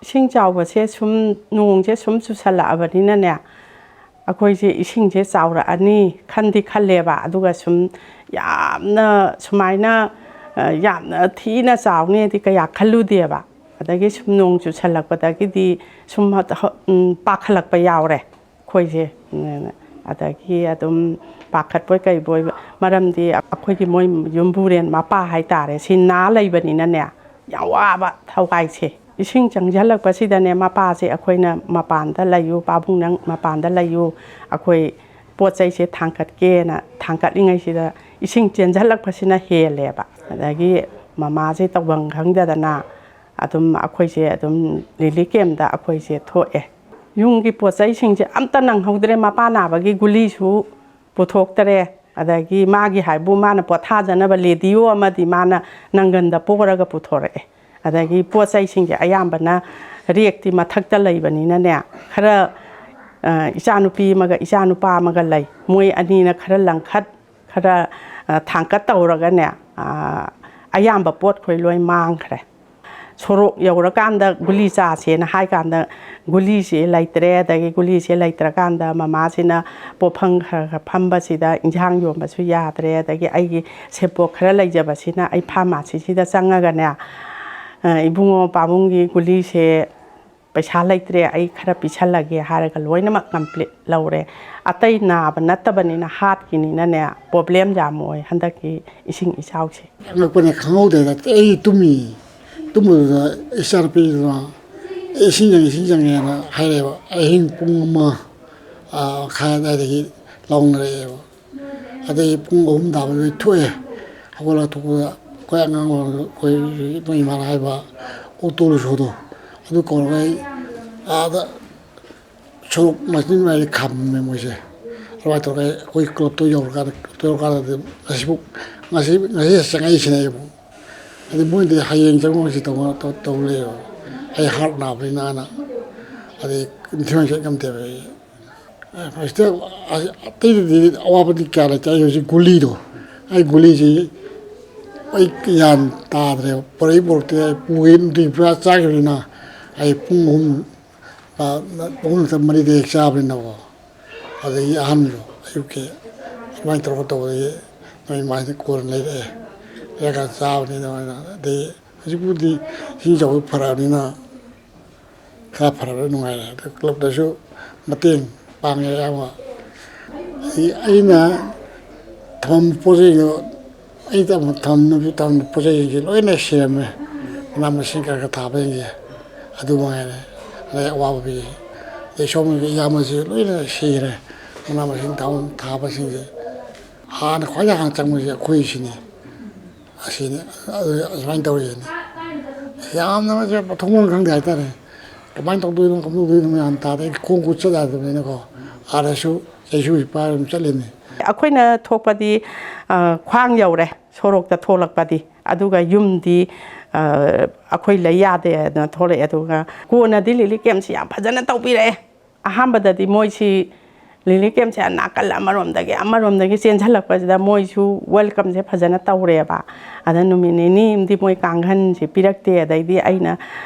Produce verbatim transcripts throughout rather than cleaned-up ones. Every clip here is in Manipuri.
ꯏꯁꯤꯡ ꯆꯥꯎꯕꯁꯦ ꯁꯨꯝ, ꯅꯣꯡꯁꯦ ꯁꯨꯝ ꯆꯨꯁꯜꯂꯛꯑꯕꯅꯤꯅꯅꯦ, ꯑꯩꯈꯣꯏꯁꯦ ꯏꯁꯤꯡꯁꯦ ꯆꯥꯎꯔꯛꯑꯅꯤ ꯈꯟꯗꯤ ꯈꯜꯂꯦꯕ꯫ ꯑꯗꯨꯒ ꯁꯨꯝ ꯌꯥꯝꯅ ꯁꯨꯃꯥꯏꯅ, ꯑ, ꯌꯥꯝꯅ ꯊꯤꯅ ꯆꯥꯎꯅꯤꯗꯤ ꯀꯌꯥ ꯈꯜꯂꯨꯗꯦꯕ꯫ ꯑꯗꯒꯤ ꯁꯨꯝ ꯅꯣꯡ ꯆꯨꯁꯜꯂꯛꯄꯗꯒꯤꯗꯤ ꯁꯨꯝ ꯍ-, ꯍ-, ꯎꯝ, ꯄꯥꯈꯠꯂꯛꯄ ꯌꯥꯎꯔꯦ ꯑꯩꯈꯣꯏꯁꯦ꯫ ꯎꯝ, ꯑꯗꯒꯤ ꯑꯗꯨꯝ ꯄꯥꯈꯠꯄꯣꯏ ꯀꯩꯕꯣꯏ, ꯃꯔꯝꯗꯤ ꯑꯩꯈꯣꯏꯒꯤ ꯃꯣꯏ ꯌꯨꯝꯕꯨꯔꯦꯟ ꯃꯄꯥ ꯍꯥꯏꯇꯥꯔꯦ, ꯁꯤ ꯅꯥ ꯂꯩꯕꯅꯤꯅꯅꯦ, ꯌꯥꯝ ꯋꯥꯕ ꯊꯋꯥꯏꯁꯦ꯫ ꯏꯁꯤꯡ ꯆꯪꯁꯤꯜꯂꯛꯄꯁꯤꯗꯅꯦ, ꯃꯄꯥꯁꯦ ꯑꯩꯈꯣꯏꯅ "ꯃꯄꯥꯟꯗ ꯂꯩꯌꯨ, ꯄꯥꯕꯨꯡ ꯅꯪ ꯃꯄꯥꯟꯗ ꯂꯩꯌꯨ, ꯑꯩꯈꯣꯏ ꯄꯣꯠ ꯆꯩꯁꯦ ꯊꯥꯡꯀꯠꯀꯦꯅ" ꯊꯥꯡꯀꯠꯂꯤꯉꯩꯁꯤꯗ ꯏꯁꯤꯡ ꯆꯦꯟꯁꯤꯜꯂꯛꯄꯁꯤꯅ ꯍꯦꯜꯂꯦꯕ꯫ ꯑꯗꯒꯤ ꯃꯃꯥꯁꯦ ꯇꯧꯐꯝ ꯈꯪꯗꯗꯅ ꯑꯗꯨꯝ ꯑꯩꯈꯣꯏꯁꯦ ꯑꯗꯨꯝ ꯔꯤꯂꯤꯐ ꯀꯦꯝꯗ ꯑꯩꯈꯣꯏꯁꯦ ꯊꯣꯛꯑꯦ꯫ ꯌꯨꯝꯒꯤ ꯄꯣꯠ ꯆꯩꯁꯤꯡꯁꯦ ꯑꯝꯇ ꯅꯪꯍꯧꯗ꯭ꯔꯦ, ꯃꯄꯥ ꯅꯥꯕꯒꯤ ꯒꯨꯂꯤꯁꯨ ꯄꯨꯊꯣꯛꯇꯔꯦ꯫ ꯑꯗꯒꯤ ꯃꯥꯒꯤ ꯍꯥꯏꯕꯨ ꯃꯥꯅ ꯄꯣꯊꯥꯖꯅꯕ ꯔꯦꯗꯤꯑꯣ ꯑꯃꯗꯤ ꯃꯥꯅ ꯅꯪꯒꯟꯗ ꯄꯣꯔꯒ ꯄꯨꯊꯣꯔꯛꯑꯦ꯫ ꯑꯗꯒꯤ ꯄꯣꯠ ꯆꯩꯁꯤꯡꯁꯦ ꯑꯌꯥꯝꯕꯅ ꯔꯦꯛꯇꯤ ꯃꯊꯛꯇ ꯂꯩꯕꯅꯤꯅꯅꯦ, ꯈꯔ, ꯑ, ꯏꯆꯥꯅꯨꯄꯤ ꯑꯃꯒ ꯏꯆꯥꯅꯨꯄꯥ ꯑꯃꯒ ꯂꯩ꯫ ꯃꯣꯏ ꯑꯅꯤꯅ ꯈꯔ ꯂꯪꯈꯠ, ꯈꯔ, ꯑ, ꯊꯥꯡꯀꯠ ꯇꯧꯔꯒꯅꯦ, ꯑ, ꯑꯌꯥꯝꯕ ꯄꯣꯠꯈꯣꯏ ꯂꯣꯏ ꯃꯥꯡꯈ꯭ꯔꯦ꯫ ꯁꯣꯔꯣꯛ ꯌꯧꯔꯀꯥꯟꯗ ꯒꯨꯂꯤ ꯆꯥꯁꯦꯅ ꯍꯥꯏꯀꯥꯟꯗ ꯒꯨꯂꯤꯁꯦ ꯂꯩꯇ꯭ꯔꯦ꯫ ꯑꯗꯒꯤ ꯒꯨꯂꯤꯁꯦ ꯂꯩꯇ꯭ꯔꯀꯥꯟꯗ ꯃꯃꯥꯁꯤꯅ ꯄꯣꯠꯐꯝ ꯈꯔ ꯈꯔ ꯐꯝꯕꯁꯤꯗ ꯏꯟꯁꯥꯡ ꯌꯣꯟꯕꯁꯨ ꯌꯥꯗ꯭ꯔꯦ꯫ ꯑꯗꯒꯤ ꯑꯩꯒꯤ ꯁꯦꯟꯄꯣꯛ ꯈꯔ ꯂꯩꯖꯕꯁꯤꯅ ꯑꯩ ꯐꯥꯔꯃꯥꯁꯤꯁꯤꯗ ꯆꯪꯉꯒꯅꯦ, ꯑ, "ꯏꯕꯨꯡꯉꯣ, ꯄꯥꯕꯨꯡꯒꯤ ꯒꯨꯂꯤꯁꯦ ꯄꯩꯁꯥ ꯂꯩꯇ꯭ꯔꯦ, ꯑꯩ ꯈꯔ ꯄꯤꯁꯜꯂꯒꯦ" ꯍꯥꯏꯔꯒ ꯂꯣꯏꯅꯃꯛ ꯀꯝꯄ꯭ꯂꯤꯠ ꯂꯧꯔꯦ꯫ ꯑꯇꯩ ꯅꯥꯕ ꯅꯠꯇꯕꯅꯤꯅ ꯍꯥꯔꯠꯀꯤꯅꯤꯅꯅꯦ, ꯄ꯭ꯔꯣꯕ꯭ꯂꯦꯝ ꯌꯥꯝ ꯑꯣꯏ ꯍꯟꯗꯛꯀꯤ ꯏꯁꯤꯡ ꯏꯆꯥꯎꯁꯦ꯫ ꯑꯉꯛꯄꯅꯦ, ꯈꯪꯍꯧꯗꯦꯗ꯫ ꯑꯩ ꯇꯨꯝꯃꯤ꯫ ꯇꯨꯝꯕꯗꯨꯗ ꯏꯆꯥꯅꯨꯄꯤꯗꯨꯅ, "ꯑꯦ, ꯏꯁꯤꯡ ꯆꯪꯉꯦ, ꯏꯁꯤꯡ ꯆꯪꯉꯦꯅ" ꯍꯥꯏꯔꯛꯑꯦꯕ꯫ ꯑꯍꯤꯡ ꯄꯨꯡ ꯑꯃ, ꯑꯥ, ꯃꯈꯥꯏ ꯑꯗꯨꯋꯥꯏꯗꯒꯤ ꯂꯥꯎꯅꯔꯛꯑꯦꯕ꯫ ꯑꯗꯩ ꯄꯨꯡ ꯑꯍꯨꯝ ꯇꯥꯕꯗ ꯊꯣꯛꯑꯦ꯫ ꯍꯧꯒꯠꯂꯒ ꯊꯣꯛꯄꯗ ꯑꯩꯈꯣꯏ ꯑꯉꯥꯡ ꯑꯣꯏꯔꯤꯉꯩꯗ ꯑꯩꯈꯣꯏ ꯅꯣꯏ ꯏꯃꯥꯅ ꯍꯥꯏꯕ ꯑꯣꯇꯣ ꯔꯤꯛꯁꯣꯗꯣ, ꯑꯗꯨ ꯀꯧꯔꯒ ꯑꯩ ꯑꯥꯗ ꯁꯣꯔꯣꯛ ꯃꯆꯤꯟ ꯃꯌꯥꯏꯗ ꯈꯥꯝꯃꯦ ꯃꯣꯏꯁꯦ꯫ ꯑꯗꯨꯃꯥꯏꯅ ꯇꯧꯔꯒ ꯑꯩꯈꯣꯏ ꯀ꯭ꯂꯕꯇꯣ ꯌꯧꯔꯀꯥꯟꯗ, ꯀ꯭ꯂꯕꯇꯣ ꯌꯧꯔꯀꯥꯟꯗꯗꯤ ꯉꯁꯤꯕꯨꯛ, ꯉꯁꯤ, ꯉꯁꯤ ꯆꯪꯉꯛꯏꯁꯤꯅꯦ ꯑꯩꯕꯨ꯫ ꯑꯗꯩ ꯃꯣꯏꯗꯤ ꯍꯌꯦꯡ ꯆꯪꯉꯛꯑꯣ ꯁꯤ ꯇꯧ, ꯇꯧ, ꯇꯧ ꯂꯩꯌꯦꯕ꯫ ꯑꯩ ꯍꯥꯔꯠ ꯅꯥꯕꯅꯤꯅ ꯑꯅ꯫ ꯑꯗꯩ ꯅꯤꯡꯊꯤꯅ ꯆꯠ ꯉꯝꯗꯦꯕ ꯑꯩ꯫ ꯍꯧꯖꯤꯛꯇ ꯑꯇꯩꯗꯗꯤ ꯑꯋꯥꯕꯗꯤ ꯀꯌꯥ ꯂꯩꯇꯦ꯫ ꯑꯩ ꯍꯧꯖꯤꯛ ꯒꯨꯂꯤꯗꯣ, ꯑꯩ ꯒꯨꯂꯤꯁꯤ ꯑꯩ ꯒ꯭ꯌꯥꯟ ꯇꯥꯗ꯭ꯔꯦꯕ꯫ ꯄꯨꯔꯛꯏ ꯄꯨꯔꯛꯇꯦ, ꯑꯩ ꯄꯨꯈꯤꯕ ꯅꯨꯡꯇꯤꯒꯤ ꯄꯨꯔꯥ ꯆꯥꯈꯤꯕꯅꯤꯅ ꯑꯩ ꯄꯨꯡ ꯑꯍꯨꯝ, ꯄꯨꯡ ꯑꯍꯨꯝ ꯅꯠꯇ꯭ꯔ ꯃꯔꯤꯗ ꯍꯦꯛ ꯆꯥꯕꯅꯤꯅꯀꯣ꯫ ꯑꯗꯒꯤ ꯑꯍꯟꯗꯣ ꯑꯌꯨꯛꯀꯤ ꯑꯗꯨꯃꯥꯏꯅ ꯇꯧꯔꯒ ꯇꯧꯕꯗꯒꯤ ꯅꯣꯏ ꯏꯃꯥꯁꯤꯅ ꯀꯣꯟꯅ ꯂꯩꯔꯛꯑꯦ꯫ ꯂꯩꯔꯀꯥꯟꯗ ꯆꯥꯕꯅꯤ ꯑꯗꯨꯃꯥꯏꯅ꯫ ꯑꯗꯩ ꯍꯧꯖꯤꯛꯄꯨꯗꯤ ꯏꯁꯤꯡ ꯆꯥꯎꯕ ꯐꯔꯛꯑꯕꯅꯤꯅ ꯈꯔ ꯐꯔꯕ ꯅꯨꯡꯉꯥꯏꯔꯦ꯫ ꯑꯗ ꯀ꯭ꯂꯕꯇꯁꯨ ꯃꯇꯦꯡ ꯄꯥꯡꯉꯦ ꯑꯌꯥꯝꯕ꯫ ꯑꯩ-, ꯑꯩꯅ ꯊꯝꯃꯝꯕ ꯄꯣꯠ ꯆꯩꯗꯣ, ꯑꯩ ꯊꯝ-, ꯊꯝꯅꯕ, ꯊꯝꯃꯝꯕ ꯄꯣꯠ ꯆꯩꯁꯤꯡꯁꯦ ꯂꯣꯏꯅ ꯁꯤꯔꯝꯃꯦ꯫ ꯃꯅꯥ ꯃꯁꯤꯡ ꯈꯔ ꯈꯔ ꯊꯥꯕꯁꯤꯡꯁꯦ ꯑꯗꯨ ꯃꯉꯥꯏꯔꯦ꯫ ꯑꯗꯩ ꯑꯋꯥꯕ ꯄꯤꯔꯤ꯫ ꯑꯗꯩ ꯁꯣꯝꯒꯤ ꯏꯌꯥꯝꯕꯁꯤ ꯂꯣꯏꯅ ꯁꯤꯈ꯭ꯔꯦ꯫ ꯃꯅꯥ ꯃꯁꯤꯡ ꯊꯥꯐꯝ ꯊꯥꯕꯁꯤꯡꯁꯦ ꯍꯥꯟꯅ ꯈ꯭ꯋꯥꯏꯗꯒꯤ ꯍꯥꯟꯅ ꯆꯪꯕꯁꯦ ꯑꯩꯈꯣꯏꯁꯤꯅꯤ꯫ ꯑꯁꯤꯅꯤ, ꯑꯗꯨ ꯑꯁꯨꯃꯥꯏꯅ ꯇꯧꯔꯤꯁꯤꯅꯤ꯫ ꯌꯥꯝꯅ ꯃꯁꯦ ꯃꯊꯣꯡ ꯃꯔꯝ ꯈꯪꯗꯦ ꯍꯥꯏꯇꯥꯔꯦ꯫ ꯀꯃꯥꯏꯅ ꯇꯧꯗꯣꯏꯅꯣ, ꯀꯝꯗꯧꯗꯣꯏꯅꯣ ꯃꯌꯥꯝ ꯇꯥꯗꯦ꯫ ꯑꯩ ꯈꯣꯡ ꯈꯨꯠ ꯆꯠ ꯌꯥꯗꯕꯅꯤꯅꯀꯣ꯫ ꯑꯥꯗꯁꯨ ꯆꯩꯁꯨ ꯁꯤꯐꯥꯏ ꯑꯗꯨꯝ ꯆꯠꯂꯤꯅꯤ꯫ ꯑꯩꯈꯣꯏꯅ ꯊꯣꯛꯄꯗꯤ, ꯑ, ꯈ꯭ꯋꯥꯡ ꯌꯧꯔꯦ ꯁꯣꯔꯣꯛꯇ ꯊꯣꯛꯂꯛꯄꯗꯤ꯫ ꯑꯗꯨꯒ ꯌꯨꯝꯗꯤ, ꯑ, ꯑꯩꯈꯣꯏ ꯂꯩ ꯌꯥꯗꯦꯅ ꯊꯣꯛꯂꯛꯑꯦ꯫ ꯑꯗꯨꯒ ꯀꯣꯟꯅꯗꯤ ꯂꯤꯂꯤ ꯀꯦꯝꯁꯤ ꯌꯥꯝ ꯐꯖꯅ ꯇꯧꯕꯤꯔꯛꯑꯦ꯫ ꯑꯍꯥꯟꯕꯗꯗꯤ ꯃꯣꯏꯁꯤ ꯂꯤꯂꯤ ꯀꯦꯝꯁꯦ ꯅꯥꯀꯜ ꯑꯃꯔꯣꯝꯗꯒꯤ, ꯑꯃꯔꯣꯝꯗꯒꯤ ꯆꯦꯟꯁꯤꯜꯂꯛꯄꯁꯤꯗ ꯃꯣꯏꯁꯨ ꯋꯦꯜꯀꯝꯁꯦ ꯐꯖꯅ ꯇꯧꯔꯦꯕ꯫ ꯑꯗ ꯅꯨꯃꯤꯠ ꯅꯤꯅꯤ ꯑꯃꯗꯤ ꯃꯣꯏ ꯀꯥꯡꯈꯟꯁꯦ ꯄꯤꯔꯛꯇꯦ꯫ ꯑꯗꯩꯗꯤ ꯑꯩꯅ,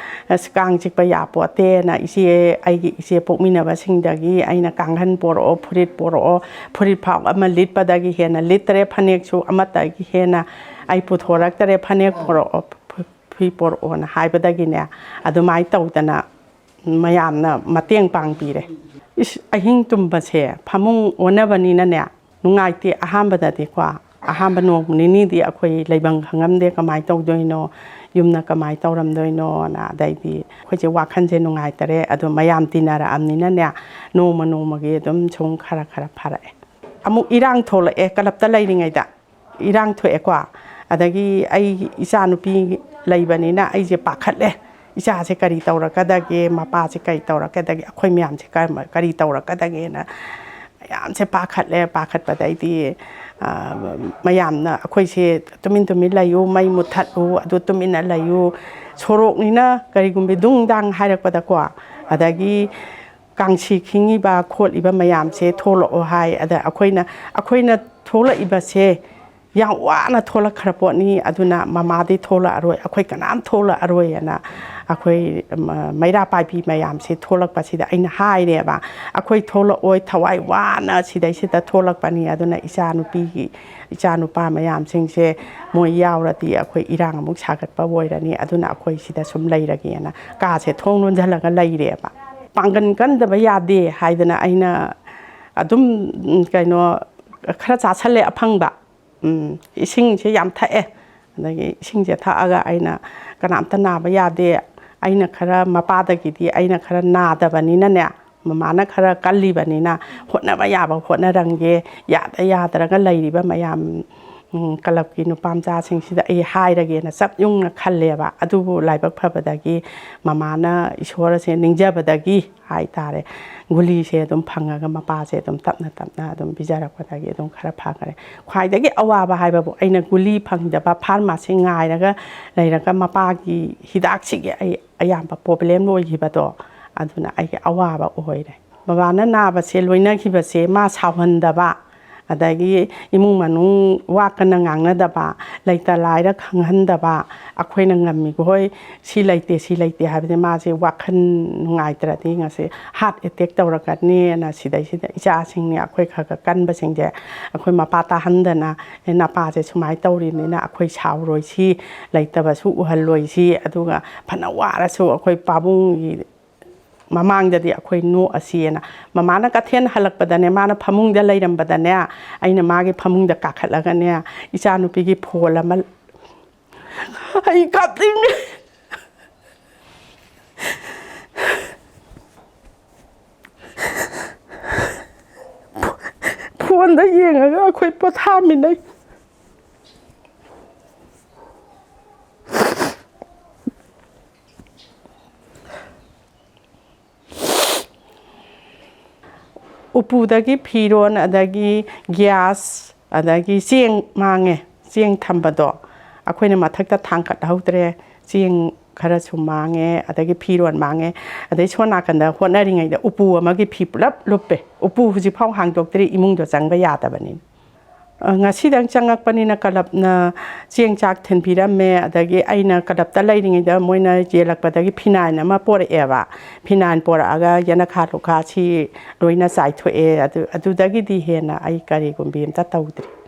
"ꯑꯁ, ꯀꯥꯡ ꯆꯤꯛꯄ ꯌꯥꯄꯣꯠꯇꯦꯅ" ꯏꯆꯦ, ꯑꯩꯒꯤ ꯏꯆꯦ ꯄꯣꯛꯃꯤꯟꯅꯕꯁꯤꯡꯗꯒꯤ ꯑꯩꯅ ꯀꯥꯡꯈꯟ ꯄꯣꯔꯛꯑꯣ, ꯐꯨꯔꯤꯠ ꯄꯣꯔꯛꯑꯣ, ꯐꯨꯔꯤꯠ ꯐꯥꯎ ꯑꯃ ꯂꯤꯠꯄꯗꯒꯤ ꯍꯦꯟꯅ ꯂꯤꯠꯇꯔꯦ, ꯐꯅꯦꯛꯁꯨ ꯑꯃꯠꯇꯒꯤ ꯍꯦꯟꯅ ꯑꯩ ꯄꯨꯊꯣꯔꯛꯇꯔꯦ, ꯐꯅꯦꯛ ꯄꯣꯔꯛꯑꯣ, ꯐꯨ-, ꯐꯤ ꯄꯣꯔꯛꯑꯣꯅ ꯍꯥꯏꯕꯗꯒꯤꯅꯦ, ꯑꯗꯨꯃꯥꯏꯅ ꯇꯧꯗꯅ ꯃꯌꯥꯝꯅ ꯃꯇꯦꯡ ꯄꯥꯡꯕꯤꯔꯦ꯫ ꯏꯁ, ꯑꯍꯤꯡ ꯇꯨꯝꯕꯁꯦ ꯐꯃꯨꯡ ꯑꯣꯟꯅꯕꯅꯤꯅꯅꯦ, ꯅꯨꯡꯉꯥꯏꯇꯦ꯫ ꯑꯍꯥꯟꯕꯗꯗꯤꯀꯣ, ꯑꯍꯥꯟꯕ ꯅꯣꯡ ꯅꯤꯅꯤꯗꯤ ꯑꯩꯈꯣꯏ ꯂꯩꯐꯝ ꯈꯪꯉꯝꯗꯦ, ꯀꯃꯥꯏꯅ ꯇꯧꯗꯣꯏꯅꯣ, ꯌꯨꯝꯅ ꯀꯃꯥꯏꯅ ꯇꯧꯔꯝꯗꯣꯏꯅꯣꯅ꯫ ꯑꯗꯩꯗꯤ ꯑꯩꯈꯣꯏꯁꯦ ꯋꯥꯈꯜꯁꯦ ꯅꯨꯡꯉꯥꯏꯇꯔꯦ꯫ ꯑꯗꯣ ꯃꯌꯥꯝ ꯇꯤꯟꯅꯔꯛꯑꯕꯅꯤꯅꯅꯦ, ꯅꯣꯡꯃ ꯅꯣꯡꯃꯒꯤ ꯑꯗꯨꯝ ꯁꯨꯝ ꯈꯔ ꯈꯔ ꯐꯔꯛꯑꯦ꯫ ꯑꯃꯨꯛ ꯏꯔꯥꯡ ꯊꯣꯛꯂꯛꯑꯦ ꯀꯂꯞꯇ ꯂꯩꯔꯤꯉꯩꯗ꯫ ꯏꯔꯥꯡ ꯊꯣꯛꯑꯦꯀꯣ꯫ ꯑꯗꯒꯤ ꯑꯩ ꯏꯆꯥꯅꯨꯄꯤ ꯂꯩꯕꯅꯤꯅ ꯑꯩꯁꯦ ꯄꯥꯈꯠꯂꯦ꯫ ꯏꯆꯥꯁꯦ ꯀꯔꯤ ꯇꯧꯔꯛꯀꯗꯒꯦ, ꯃꯄꯥꯁꯦ ꯀꯔꯤ ꯇꯧꯔꯛꯀꯗꯒꯦ, ꯑꯩꯈꯣꯏ ꯃꯌꯥꯝꯁꯦ ꯀꯔꯝꯕ-, ꯀꯔꯤ ꯇꯧꯔꯛꯀꯗꯒꯦꯅ ꯃꯌꯥꯝꯁꯦ ꯄꯥꯈꯠꯂꯦ꯫ ꯄꯥꯈꯠꯄꯗꯩꯗꯤ, ꯑ, ꯃꯌꯥꯝꯅ ꯑꯩꯈꯣꯏꯁꯦ "ꯇꯨꯃꯤꯟ ꯇꯨꯃꯤꯟ ꯂꯩꯌꯨ, ꯃꯩ ꯃꯨꯠꯊꯠꯂꯨ, ꯑꯗꯨ ꯇꯨꯃꯤꯟꯅ ꯂꯩꯌꯨ, ꯁꯣꯔꯣꯛꯅꯤꯅ ꯀꯔꯤꯒꯨꯝꯕꯤ ꯗꯨꯡ ꯗꯥꯡ ꯍꯥꯏꯔꯛꯄꯗꯀꯣ", ꯑꯗꯒꯤ ꯀꯥꯡꯁꯤ ꯈꯤꯡꯉꯤꯕ ꯈꯣꯠꯂꯤꯕ ꯃꯌꯥꯝꯁꯦ ꯊꯣꯛꯂꯛꯑꯣ ꯍꯥꯏ꯫ ꯑꯗ ꯑꯩꯈꯣꯏꯅ, ꯑꯩꯈꯣꯏꯅ ꯊꯣꯛꯂꯛꯏꯕꯁꯦ ꯌꯥꯝ ꯋꯥꯅ ꯊꯣꯛꯂꯛꯈ꯭ꯔ ꯄꯣꯠꯅꯤ, ꯑꯗꯨꯅ ꯃꯃꯥꯗꯤ ꯊꯣꯛꯂꯛꯑꯔꯣꯏ, ꯑꯩꯈꯣꯏ ꯀꯅꯥꯝ ꯊꯣꯛꯂꯛꯑꯔꯣꯏꯅ ꯑꯩꯈꯣꯏ ꯃ-, ꯃꯩꯔꯥ ꯄꯥꯏꯕꯤ ꯃꯌꯥꯝꯁꯦ ꯊꯣꯛꯂꯛꯄꯁꯤꯗ ꯑꯩꯅ ꯍꯥꯏꯔꯦꯕ, "ꯑꯩꯈꯣꯏ ꯊꯣꯛꯂꯛꯑꯣꯏ, ꯊꯋꯥꯏ ꯋꯥꯅ ꯁꯤꯗꯩꯁꯤꯗ ꯊꯣꯛꯂꯛꯄꯅꯤ, ꯑꯗꯨꯅ ꯏꯆꯥꯅꯨꯄꯤꯒꯤ, ꯏꯆꯥꯅꯨꯄꯥ ꯃꯌꯥꯝꯁꯤꯡꯁꯦ ꯃꯣꯏ ꯌꯥꯎꯔꯗꯤ ꯑꯩꯈꯣꯏ ꯏꯔꯥꯡ ꯑꯃꯨꯛ ꯁꯥꯒꯠꯄ ꯑꯣꯏꯔꯅꯤ, ꯑꯗꯨꯅ ꯑꯩꯈꯣꯏ ꯁꯤꯗ ꯁꯨꯝ ꯂꯩꯔꯒꯦꯅ" ꯀꯥꯁꯦ ꯊꯣꯡ ꯂꯣꯟꯁꯤꯜꯂꯒ ꯂꯩꯔꯦꯕ꯫ ꯄꯥꯡꯒꯟ ꯀꯟꯗꯕ ꯌꯥꯗꯦ ꯍꯥꯏꯗꯅ ꯑꯩꯅ ꯑꯗꯨꯝ, ꯎꯝ, ꯀꯩꯅꯣ, ꯈꯔ ꯆꯥꯁꯜꯂꯦ ꯑꯐꯪꯕ꯫ ꯎꯝ, ꯏꯁꯤꯡꯁꯦ ꯌꯥꯝ ꯊꯛꯑꯦ꯫ ꯑꯗꯒꯤ ꯏꯁꯤꯡꯁꯦ ꯊꯛꯑꯒ ꯑꯩꯅ, "ꯀꯅꯥꯝꯇ ꯅꯥꯕ ꯌꯥꯗꯦ, ꯑꯩꯅ ꯈꯔ, ꯃꯄꯥꯗꯒꯤꯗꯤ ꯑꯩꯅ ꯈꯔ ꯅꯥꯗꯕꯅꯤꯅꯅꯦ, ꯃꯃꯥꯅ ꯈꯔ ꯀꯜꯂꯤꯕꯅꯤꯅ ꯍꯣꯠꯅꯕ ꯌꯥꯕ ꯍꯣꯠꯅꯔꯝꯒꯦ, ꯌꯥꯗ ꯌꯥꯗ꯭ꯔꯒ ꯂꯩꯔꯤꯕ ꯃꯌꯥꯝ, ꯎꯝ, ꯀ꯭ꯂꯕꯀꯤ ꯅꯨꯄꯥ ꯃꯆꯥꯁꯤꯡꯁꯤꯗ ꯑꯩ ꯍꯥꯏꯔꯒꯦꯅ ꯆꯞ ꯌꯨꯡꯅ ꯈꯜꯂꯦꯕ꯫ ꯑꯗꯨꯕꯨ ꯂꯥꯏꯕꯛ ꯐꯕꯗꯒꯤ ꯃꯃꯥꯅ ꯏꯁꯣꯔ ꯑꯁꯦ ꯅꯤꯡꯖꯕꯗꯒꯤ ꯍꯥꯏꯇꯥꯔꯦ, ꯒꯨꯂꯤꯁꯦ ꯑꯗꯨꯝ ꯐꯪꯉꯒ ꯃꯄꯥꯁꯦ ꯑꯗꯨꯝ ꯇꯞꯅ ꯇꯞꯅ ꯑꯗꯨꯝ ꯄꯤꯖꯔꯛꯄꯗꯒꯤ ꯑꯗꯨꯝ ꯈꯔ ꯐꯈ꯭ꯔꯦ꯫ ꯈ꯭ꯋꯥꯏꯗꯒꯤ ꯑꯋꯥꯕ ꯍꯥꯏꯕꯕꯨ ꯑꯩꯅ ꯒꯨꯂꯤ ꯐꯪꯗꯕ, ꯐꯥꯔꯃꯥꯁꯤ ꯉꯥꯏꯔꯒ ꯂꯩꯔꯒ ꯃꯄꯥꯒꯤ ꯍꯤꯗꯥꯛꯁꯤꯒꯤ ꯑꯩ ꯑꯌꯥꯝꯕ ꯄ꯭ꯔꯣꯕ꯭ꯂꯦꯝ ꯑꯣꯏꯈꯤꯕꯗꯣ, ꯑꯗꯨꯅ ꯑꯩꯒꯤ ꯑꯋꯥꯕ ꯑꯣꯏꯔꯦ꯫ ꯕꯕꯥꯅ ꯅꯥꯕꯁꯦ ꯂꯣꯏꯅꯈꯤꯕꯁꯦ ꯃꯥ ꯁꯥꯎꯍꯟꯗꯕ, ꯑꯗꯒꯤ ꯏꯃꯨꯡ ꯃꯅꯨꯡ ꯋꯥ ꯀꯟꯅ ꯉꯥꯡꯅꯗꯕ, ꯂꯩꯇ ꯂꯥꯏꯔ ꯈꯪꯍꯟꯗꯕ, ꯑꯩꯈꯣꯏꯅ ꯉꯝꯃꯤꯈꯣꯏ ꯁꯤ ꯂꯩꯇꯦ, ꯁꯤ ꯂꯩꯇꯦ ꯍꯥꯏꯕꯁꯦ ꯃꯥꯁꯦ ꯋꯥꯈꯜ ꯅꯨꯡꯉꯥꯏꯇ꯭ꯔꯗꯤ ꯉꯁꯤ ꯍꯥꯔꯠ ꯑꯦꯇꯦꯛ ꯇꯧꯔꯛꯀꯅꯤꯅ ꯁꯤꯗꯩꯁꯤꯗ ꯏꯆꯥꯁꯤꯡꯅꯤ ꯑꯩꯈꯣꯏ ꯈꯔ ꯈꯔ ꯀꯟꯕꯁꯤꯡꯁꯦ ꯑꯩꯈꯣꯏ ꯃꯄꯥ ꯇꯥꯍꯟꯗꯅ, "ꯑꯦ, ꯅꯄꯥꯁꯦ ꯁꯨꯃꯥꯏꯅ ꯇꯧꯔꯤꯕꯅꯤꯅ ꯑꯩꯈꯣꯏ ꯁꯥꯎꯔꯣꯏ ꯁꯤ, ꯂꯩꯇꯕꯁꯨ ꯎꯍꯜꯂꯣꯏ ꯁꯤ, ꯑꯗꯨꯒ ꯐꯅ ꯋꯥꯔꯁꯨ ꯑꯩꯈꯣꯏ ꯄꯥꯕꯨꯡꯒꯤ ꯃꯃꯥꯡꯗꯗꯤ ꯑꯩꯈꯣꯏ ꯅꯣꯛꯑꯁꯤꯅ" ꯃꯃꯥꯅ ꯀꯩꯊꯦꯜ ꯍꯜꯂꯛꯄꯗꯅꯦ, ꯃꯥꯅ ꯐꯃꯨꯡꯗ ꯂꯩꯔꯝꯕꯗꯅꯦ, ꯑꯩꯅ ꯃꯥꯒꯤ ꯐꯃꯨꯡꯗ ꯀꯥꯈꯠꯂꯒꯅꯦ, ꯏꯆꯥꯅꯨꯄꯤꯒꯤ ꯐꯣꯜ ꯑꯃ, ꯑꯩ ꯀꯥꯞꯅꯤꯡꯉꯦ꯫ ꯐꯣꯟꯗ ꯌꯦꯡꯉꯒ ꯑꯩꯈꯣꯏ ꯄꯣꯊꯥꯃꯤꯟꯅꯩ꯫ ꯎꯄꯨꯗꯒꯤ ꯐꯤꯔꯣꯟ, ꯑꯗꯒꯤ ꯒ꯭ꯌꯥꯁ, ꯑꯗꯒꯤ ꯆꯦꯡ ꯃꯥꯡꯉꯦ꯫ ꯆꯦꯡ ꯊꯝꯕꯗꯣ ꯑꯩꯈꯣꯏꯅ ꯃꯊꯛꯇ ꯊꯥꯡꯀꯠꯍꯧꯗ꯭ꯔꯦ꯫ ꯆꯦꯡ ꯈꯔꯁꯨ ꯃꯥꯡꯉꯦ, ꯑꯗꯒꯤ ꯐꯤꯔꯣꯟ ꯃꯥꯡꯉꯦ꯫ ꯑꯗꯩ ꯁꯣꯝ ꯅꯥꯀꯟꯗ ꯍꯣꯠꯅꯔꯤꯉꯩꯗ ꯎꯄꯨ ꯑꯃꯒꯤ ꯐꯤ ꯄꯨꯂꯞ ꯂꯨꯞꯄꯦ꯫ ꯎꯄꯨ ꯍꯧꯖꯤꯛꯐꯥꯎ ꯍꯥꯡꯗꯣꯛꯇ꯭ꯔꯤ, ꯏꯃꯨꯡꯗꯣ ꯆꯪꯕ ꯌꯥꯗꯕꯅꯤꯅ꯫ ꯑ, ꯉꯁꯤꯗꯪ ꯆꯪꯉꯛꯄꯅꯤꯅ ꯀ꯭ꯂꯕꯅ ꯆꯦꯡ ꯆꯥꯛ ꯊꯤꯟꯕꯤꯔꯝꯃꯦ꯫ ꯑꯗꯒꯤ ꯑꯩꯅ ꯀ꯭ꯂꯕꯇ ꯂꯩꯔꯤꯉꯩꯗ ꯃꯣꯏꯅ ꯌꯦꯜꯂꯛꯄꯗꯒꯤ ꯐꯤꯅꯥꯏꯟ ꯑꯃ ꯄꯣꯔꯛꯑꯦꯕ꯫ ꯐꯤꯅꯥꯏꯟ ꯄꯣꯔꯛꯑꯒ ꯌꯦꯅꯈꯥ ꯂꯨꯈꯥꯁꯤ ꯂꯣꯏꯅ ꯆꯥꯏꯊꯣꯛꯑꯦ꯫ ꯑꯗꯨ, ꯑꯗꯨꯗꯒꯤꯗꯤ ꯍꯦꯟꯅ ꯑꯩ ꯀꯔꯤꯒꯨꯝꯕꯤ ꯑꯝꯇ ꯇꯧꯗ꯭ꯔꯤ꯫